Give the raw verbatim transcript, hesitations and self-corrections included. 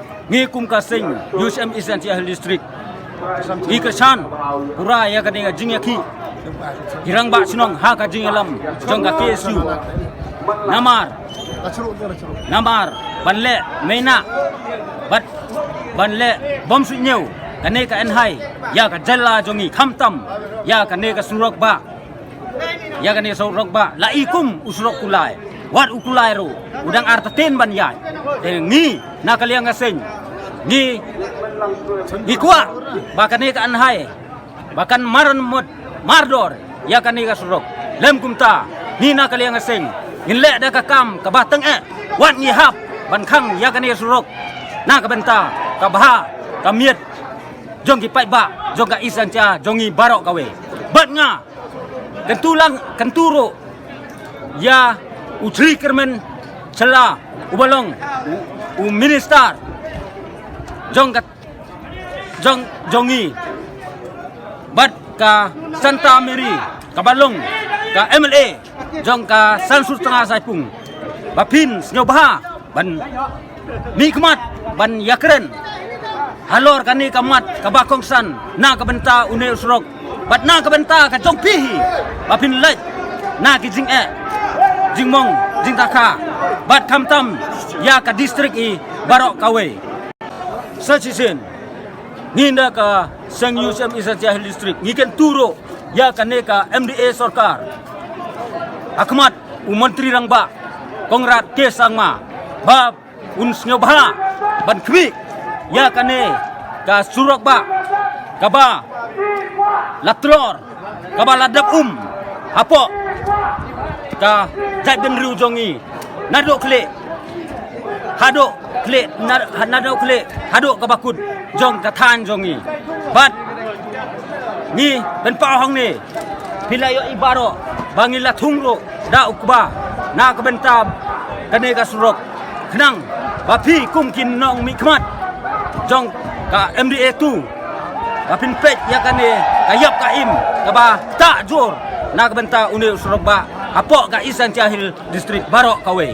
Ngi kum ka seng UCM East Jaintia Hills District, ngi kyrshan pura ïa kane ka jingïakhih ki rangbah shnong ha ka jingïalam jong ka KSU. Namar, namar ban leh mynta bad ban leh bym suidñiew kane ka N H I ïa ka jylla jong ngi, khamtam ïa kane ka surok bah, ïa kane ka surok bah la i kum u surok kulai. Wat u kulai ruh u dang artatien ban ïaid. Te ngi na ka liang ka seng ngi, ngi kwah ba kane ka N H I ba kan maran mut mardor ïa kane ka surok. Lym kumta, ngi na ka liang ka seng ngin leh da ka kam kaba tyngeh. Wat ngi hap ban khang ïa kane ka surok na ka bynta ka bha ka miat jong ki paidbah jong ka East Jaintia jong ngi baroh kawei. Bad nga kyntu lang, kyntu ruh ïa u Shri Kyrmen Shylla uba long u, u minister jong ka, jong, jong ngi, bad ka Santa Mary kaba long ka MLA jong ka San Sur Tnga Saipung, ba phin sngewbha ban mihkhmat ban ïakren halor kane ka mat kaba kongsan na ka bynta une u surok bad na ka bynta ka jong phi hi, ba phin leit na ki jingeh jingmong jingtakha bad khamtam ïa ka district i baroh kawei. Sa shisien ngi na ka seng UCM East Jaintia Hills District ngi kyntu ruh ïa kane ka MDA sorkar ha khmat u Montri Rangbah Conrad K Sangma ba un sngewbha ban khmih ïa kane ka surok bah kaba la tlor, kaba la dap um hapoh ka jaitbynriew jong ngi, naduh khlieh haduh khlieh, na-, naduh khlieh haduh kaba kut jong ka thaiñ jong ngi. Bad ngi pynpaw hangne, phi la ïohi baroh ba ngi la thung ruh da u kba na ka bynta kane ka surok, khnang ba phi kum ki nongmihkhmat jong ka MDA two ba phin peit ïa kane ka ïap ka im kaba tah jur na ka bynta une u surok bah hapoh ka East Jaintia Hills District baroh kawei.